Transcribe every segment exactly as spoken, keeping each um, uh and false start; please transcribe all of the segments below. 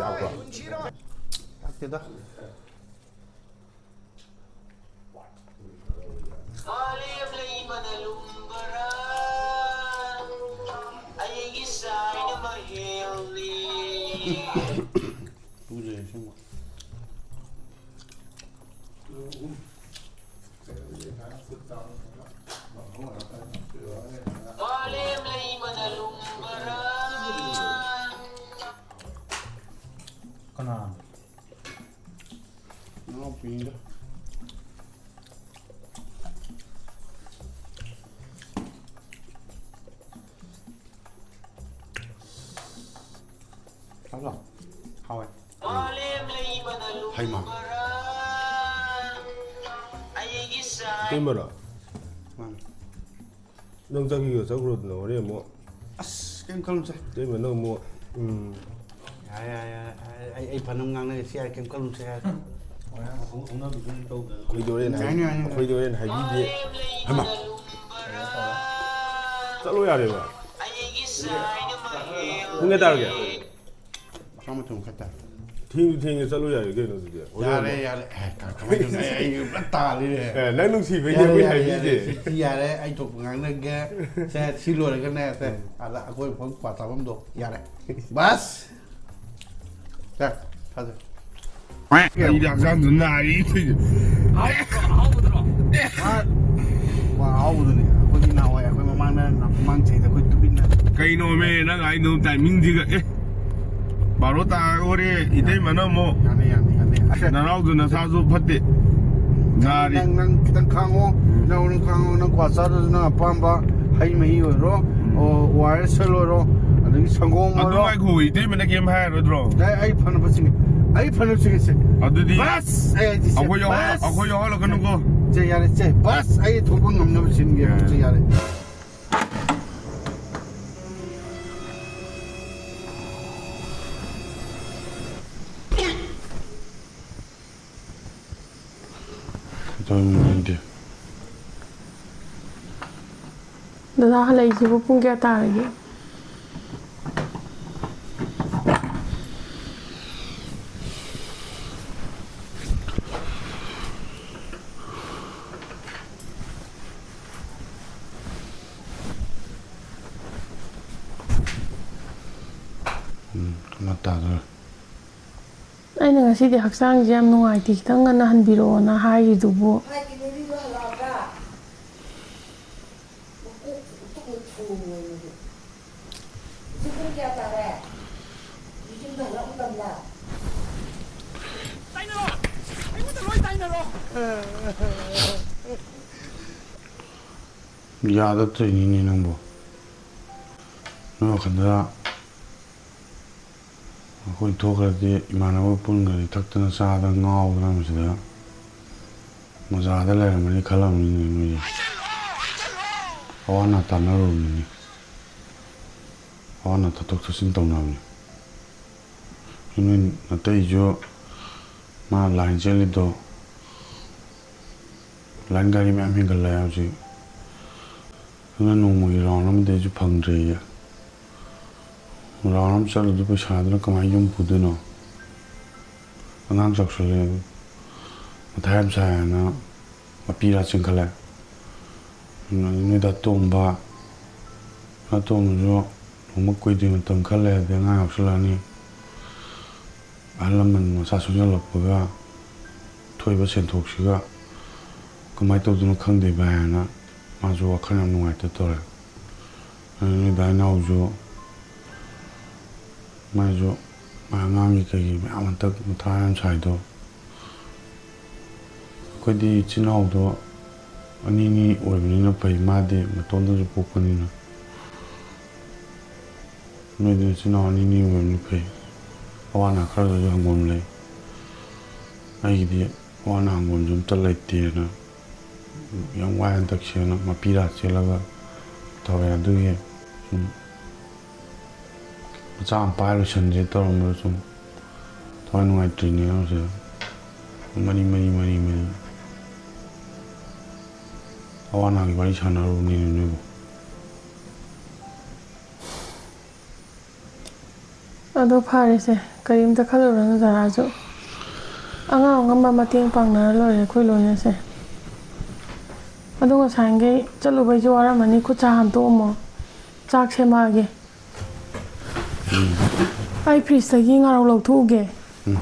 ꯌꯥꯎꯕ꯭ꯔꯣ? ꯂꯥꯛꯇꯦꯗ꯫ ꯇꯨꯖꯩ ꯑꯁꯦꯡꯕ꯫ ꯀꯅꯥꯅꯣ? ꯅꯅꯥꯎꯄꯤꯅꯤꯗ꯫ ꯍꯥꯎꯕ꯭ꯔꯣ? ꯍꯥꯎꯋꯦ꯫ ꯍꯩꯃꯥ꯫ ꯏꯇꯩꯃꯔꯣ? ꯃꯥꯅꯦ꯫ ꯅꯪ ꯆꯠꯈꯤꯒ ꯆꯠꯈ꯭ꯔꯣꯗꯅ ꯍꯣꯔꯦꯟ ꯑꯃꯨꯛ꯫ ꯑꯁ, ꯀꯩꯝ ꯈꯜꯂꯨꯁꯦ꯫ ꯏꯇꯩꯃ ꯅꯪ ꯑꯃꯨꯛ꯫ ꯎꯝ꯫ ꯌꯥꯔꯦ, ꯌꯥꯔꯦ, ꯌꯥꯔꯦ꯫ ꯑꯩ, ꯑꯩ ꯐꯅꯕ ꯉꯥꯡꯅꯒꯦ꯫ ꯁꯤ ꯌꯥꯔꯦ, ꯀꯩꯝ ꯈꯜꯂꯨꯁꯦ ꯌꯥꯔꯦ꯫ ꯑꯩꯈꯣꯏꯗ ꯍꯣꯔꯦꯟ ꯍꯥꯏ-, ꯌꯥꯏꯅꯦ, ꯌꯥꯏꯅꯦ꯫ ꯑꯩꯈꯣꯏꯗ ꯍꯣꯔꯦꯟ ꯍꯥꯏꯕꯤꯗꯦ꯫ ꯍꯩꯃꯥ꯫ ꯆꯠꯂꯣ ꯌꯥꯔꯦꯕ꯫ ꯄꯨꯡ ꯀꯌꯥ ꯇꯥꯔꯒꯦ? ꯇꯔꯥꯃꯥꯊꯣꯏ ꯃꯈꯥꯏ ꯇꯥꯔꯦ꯫ ꯊꯦꯡꯁꯨ ꯊꯦꯡꯉꯦ, ꯆꯠꯂꯣ ꯌꯥꯔꯦ ꯀꯩꯅꯣ ꯑꯗꯨꯗꯤ꯫ ꯍꯣꯔꯦꯟ ꯌꯥꯔꯦ, ꯑꯃꯨꯛ꯫ ꯌꯥꯔꯦ꯫ ꯑꯦ, ꯀ-, ꯀꯃꯥꯏꯅ ꯇꯧꯅꯤ? ꯑꯩ, ꯑꯩ ꯄꯨꯔꯥ ꯇꯥꯜꯂꯤꯅꯦ꯫ ꯑꯦ, ꯅꯪ ꯅꯨꯡꯁꯤꯕꯩꯅꯦ ꯌꯥꯔꯦ, ꯑꯩꯈꯣꯏ ꯌꯥꯔꯦ, ꯍꯥꯏꯕꯤꯗꯦ꯫ ꯌꯥꯔꯦ꯫ ꯁꯤ, ꯁꯤ ꯌꯥꯔꯦ꯫ ꯑꯩ ꯊꯣꯛꯄ ꯉꯥꯡꯅꯒꯦ꯫ ꯁꯦ, ꯁꯤ ꯂꯣꯏꯔꯒꯅꯦ, ꯁꯦ, ꯑꯗ ꯑꯩꯈꯣꯏ ꯃꯐꯝ ꯀ꯭ꯋꯥ ꯆꯥꯐꯝꯗꯣ ꯌꯥꯔꯦ꯫ ꯕꯁ! ꯁꯦ, ꯊꯥꯖ꯫ ꯑꯩꯗꯤ ꯍꯛꯆꯥꯡꯗꯨ ꯅꯥꯔꯤ ꯊꯣꯏꯗꯨ꯫ ꯃꯥ, ꯃꯥ ꯑꯍꯥꯎꯕꯗꯨꯅꯦ꯫ ꯑꯩꯈꯣꯏꯒꯤ ꯅꯍꯥꯟꯋꯥꯏ ꯑꯩꯈꯣꯏ ꯃꯃꯥꯡꯗ, ꯃꯃꯥꯡ ꯆꯍꯤꯗ ꯑꯩꯈꯣꯏ ꯇꯨꯃꯤꯟꯅ꯫ ꯀꯩꯅꯣꯃꯦ ꯅꯪ ꯍꯥꯏꯅꯣ ꯇꯥꯏꯃꯤꯡꯁꯤꯒ? ꯑꯦ, ꯕꯥꯔꯣ ꯇꯥꯔꯒ ꯍꯣꯔꯦ ꯏꯇꯩꯃꯅ ꯑꯃꯨꯛ꯫ ꯌꯥꯅꯤ, ꯌꯥꯅꯤ, ꯌꯥꯅꯤ꯫ ꯑꯁ, ꯅꯅꯥꯎꯗꯨ ꯅꯁꯥꯁꯨ ꯐꯠꯇꯦ꯫ ꯅꯥꯔꯤ꯫ ꯅꯪ, ꯅꯪ ꯈꯤꯇꯪ ꯈꯥꯡꯉꯣ꯫ ꯅꯪ, ꯅꯪ ꯈꯥꯡꯉꯣ꯫ ꯅꯪ ꯀ꯭ꯋꯥ ꯆꯥꯗ꯭ꯔꯁꯨ ꯅꯪ ꯑꯄꯥꯝꯕ ꯍꯩ ꯃꯍꯤ ꯑꯣꯏꯔꯣ, ꯑꯣ, ꯑꯣ ꯑꯥꯔ ꯑꯦꯁ ꯑꯣꯏꯔꯣ, ꯑꯗꯒꯤ ꯁꯪꯒꯣꯝ ꯑꯗꯨ ꯑꯣꯏꯔꯣ꯫ ꯉꯥꯏꯈꯣ, ꯏꯇꯩꯃꯅ ꯀꯩꯝ ꯍꯥꯏꯔꯣꯏꯗ꯭ꯔꯣ? ꯑꯦ, ꯑꯩ ꯐꯅꯕ ꯁꯤꯟꯒꯦ꯫ ꯑꯩ ꯐꯅꯕ ꯁꯤꯟꯒꯦ ꯁꯦ꯫ ꯑꯗꯨꯗꯤ ꯕꯁ! ꯑꯩ ꯍꯥꯏꯁꯦ ꯁꯦ, ꯑꯩꯈꯣꯏ ꯌꯥꯎꯍꯜꯂ-, ꯕꯁ! ꯑꯩꯈꯣꯏ ꯌꯥꯎꯍꯜꯂꯛꯀꯅꯨꯀꯣ꯫ ꯁꯦ, ꯌꯥꯔꯦ, ꯁꯦ꯫ ꯕꯁ! ꯑꯩ ꯊꯣꯛꯄ ꯉꯝꯅꯕ ꯁꯤꯟꯒꯦ꯫ ꯁꯦ, ꯌꯥꯔꯦ꯫ ꯗꯗꯥ ꯍꯜꯂꯛꯏꯁꯤꯕꯨ ꯄꯨꯡ ꯀꯌꯥ ꯇꯥꯔꯒꯦ? ꯑꯩꯅ ꯉꯁꯤꯗꯤ ꯍꯛꯆꯥꯡꯁꯦ ꯌꯥꯝ ꯅꯨꯡꯉꯥꯏꯇꯦ, ꯈꯤꯇꯪ ꯉꯟꯅ ꯍꯟꯕꯤꯔꯛꯑꯣꯅ ꯍꯥꯏꯔꯤꯗꯨꯕꯨ꯫ ꯌꯥꯗ ꯇꯧꯔꯤꯅꯤꯅꯦ ꯅꯪꯕꯨ꯫ ꯅꯣꯏ ꯋꯥꯈꯜꯗ ꯑꯩꯈꯣꯏ ꯊꯣꯛꯈ꯭ꯔꯗꯤ ꯏꯃꯥꯟꯅꯕ ꯄꯨꯟꯈ꯭ꯔꯗꯤ ꯊꯛꯇꯅ ꯆꯥꯗꯅ ꯉꯥꯎꯗꯅ ꯃꯁꯤꯗ ꯃꯖꯥꯗ ꯂꯩꯔꯝꯃꯅꯤ ꯈꯜꯂꯝꯃꯤꯅꯦ ꯅꯣꯏꯁꯦ꯫ ꯑꯋꯥ ꯑꯅꯥ ꯇꯥꯟꯅꯔꯨꯕꯅꯤꯅꯦ꯫ ꯑꯋꯥ ꯑꯅꯥ ꯊꯛꯇꯣꯛ ꯊꯛꯆꯤꯟ ꯇꯧꯅꯕꯅꯤ꯫ ꯅꯣꯏ ꯅꯇꯩꯁꯨ ꯃꯥ ꯂꯥꯏꯟ ꯆꯦꯜꯂꯤꯗꯣ ꯂꯥꯏꯟ ꯒꯥꯔꯤ ꯃꯌꯥꯝ ꯍꯦꯟꯒꯠꯂꯛꯑꯦ ꯍꯧꯖꯤꯛ꯫ ꯑꯗꯨꯅ ꯅꯣꯡꯃꯒꯤ ꯔꯥꯎꯟ ꯑꯃꯗꯩꯁꯨ ꯐꯪꯗ꯭ꯔꯦꯌꯦ꯫ ꯔꯥꯎꯟ ꯑꯃ ꯆꯠꯂꯗꯤ ꯄꯩꯁꯥꯗꯨꯅ ꯀꯃꯥꯏꯅ ꯌꯨꯝ ꯄꯨꯗꯣꯏꯅꯣ? ꯑꯉꯥꯡ ꯆꯥꯎꯁꯜꯂꯛꯑꯦ꯫ ꯃꯊꯥ ꯌꯥꯝ ꯁꯥꯏ ꯍꯥꯏꯅ ꯃꯄꯤꯔꯥ ꯆꯦꯟꯈꯠꯂꯦ꯫ ꯅꯣꯏꯗ ꯇꯣꯝꯕ, ꯑꯇꯣꯝꯕꯁꯨ ꯂꯨꯍꯣꯡꯕ ꯀꯨꯏꯗ꯭ꯔꯤ, ꯃꯇꯝ ꯈꯔ ꯂꯩꯔꯗꯤ ꯑꯉꯥꯡ ꯌꯥꯎꯁꯜꯂꯛꯑꯅꯤ꯫ ꯑꯍꯜ ꯂꯃꯟ ꯃꯁꯥ ꯁꯣꯟꯖꯜꯂꯛꯄꯒ ꯊꯣꯛꯏꯕ ꯁꯦꯟꯊꯣꯛꯁꯤꯒ ꯀꯃꯥꯏꯅ ꯇꯧꯗꯣꯏꯅꯣ ꯈꯪꯗꯦ ꯚꯥꯏ ꯍꯥꯏꯅ ꯃꯥꯁꯨ ꯋꯥꯈꯜ ꯌꯥꯝ ꯅꯨꯡꯉꯥꯏꯇ ꯇꯧꯔꯦ꯫ ꯑꯗꯨ ꯅꯣꯏ ꯗꯥ ꯏꯅꯥꯎꯁꯨ ꯃꯥꯁꯨ ꯃꯥ ꯑꯉꯥꯡꯒꯤ ꯀꯩꯒꯤ ꯃꯌꯥꯝ ꯍꯟꯇꯛ ꯃꯊꯥ ꯌꯥꯝ ꯁꯥꯏꯗꯣ꯫ ꯑꯩꯈꯣꯏꯗꯤ ꯏꯆꯤꯟ ꯏꯅꯥꯎꯗꯣ ꯑꯅꯤꯅꯤ ꯑꯣꯏꯕꯅꯤꯅ ꯐꯩ, ꯃꯥꯗꯤ ꯃꯇꯣꯝꯗꯁꯨ ꯄꯣꯛꯄꯅꯤꯅ꯫ ꯅꯣꯏꯗꯤ ꯅꯆꯤꯟ ꯏꯅꯥꯎ ꯑꯅꯤꯅꯤ ꯑꯣꯏꯕꯅꯤ ꯐꯩ, ꯑꯋꯥ ꯑꯅꯥ ꯈꯔꯗꯁꯨ ꯍꯪꯒꯣꯝ ꯂꯩ꯫ ꯑꯩꯒꯤꯗꯤ ꯑꯋꯥ ꯑꯅꯥ ꯍꯪꯒꯣꯝꯁꯨ ꯑꯝꯇ ꯂꯩꯇꯦꯅ ꯌꯥꯝ ꯋꯥꯏ ꯍꯟꯗꯛꯁꯦꯅ ꯃꯄꯤꯔꯥ ꯆꯦꯜꯂꯒ ꯇꯧꯔꯦ꯫ ꯑꯗꯨꯒꯤ ꯁꯨꯝ ꯃꯆꯥ ꯑꯃ ꯄꯥꯏꯔ ꯂꯣꯏꯁꯟꯁꯦ ꯇꯧꯔꯝꯕꯗ ꯁꯨꯝ ꯊꯋꯥꯏ ꯅꯨꯡꯉꯥꯏꯇ꯭ꯔꯤꯅꯦ ꯅꯪꯁꯦ꯫ ꯃꯔꯤ ꯃꯔꯤ ꯃꯔꯤ ꯃꯔꯤ ꯑꯋꯥ ꯑꯅꯥꯒꯤ ꯋꯥꯔꯤ ꯁꯥꯟꯅꯔꯨꯕꯅꯤꯅꯦ ꯅꯣꯏꯕꯨ꯫ ꯑꯗꯣ ꯐꯔꯦꯁꯦ, ꯀꯔꯤꯝꯇ ꯈꯜꯂꯨꯔꯅꯨ ꯗꯗꯥꯁꯨ꯫ ꯑꯉꯝ ꯑꯉꯝꯕ ꯃꯇꯦꯡ ꯄꯥꯡꯅꯔ ꯂꯣꯏꯔꯦ ꯑꯩꯈꯣꯏ ꯂꯣꯏꯅꯁꯦ꯫ ꯑꯗꯣ ꯉꯁꯥꯏꯈꯩ ꯆꯠꯂꯨꯕꯩꯁꯨ ꯋꯥꯔꯝꯃꯅꯤ, ꯈꯨꯠ ꯁꯥ ꯍꯥꯝꯇꯣꯛꯑꯝꯃꯣ꯫ ꯆꯥꯛ ꯁꯦꯝꯃꯛꯑꯒꯦ꯫ ꯑꯩ ꯐ꯭ꯔꯤꯖꯇꯒꯤ ꯉꯥꯔꯧ ꯂꯧꯊꯣꯛꯎꯒꯦ꯫ ꯎꯝ꯫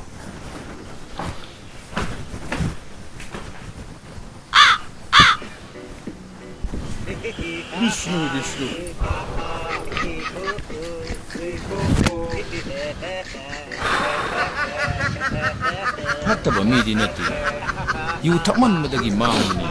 ꯕꯤꯁꯅꯨ, ꯕꯤꯁꯅꯨ꯫ ꯐꯠꯇꯕ ꯃꯤꯗꯤ ꯅꯠꯇꯦ꯫ ꯌꯨ ꯊꯛꯃꯟꯕꯗꯒꯤ ꯃꯥꯡꯕꯅꯤ꯫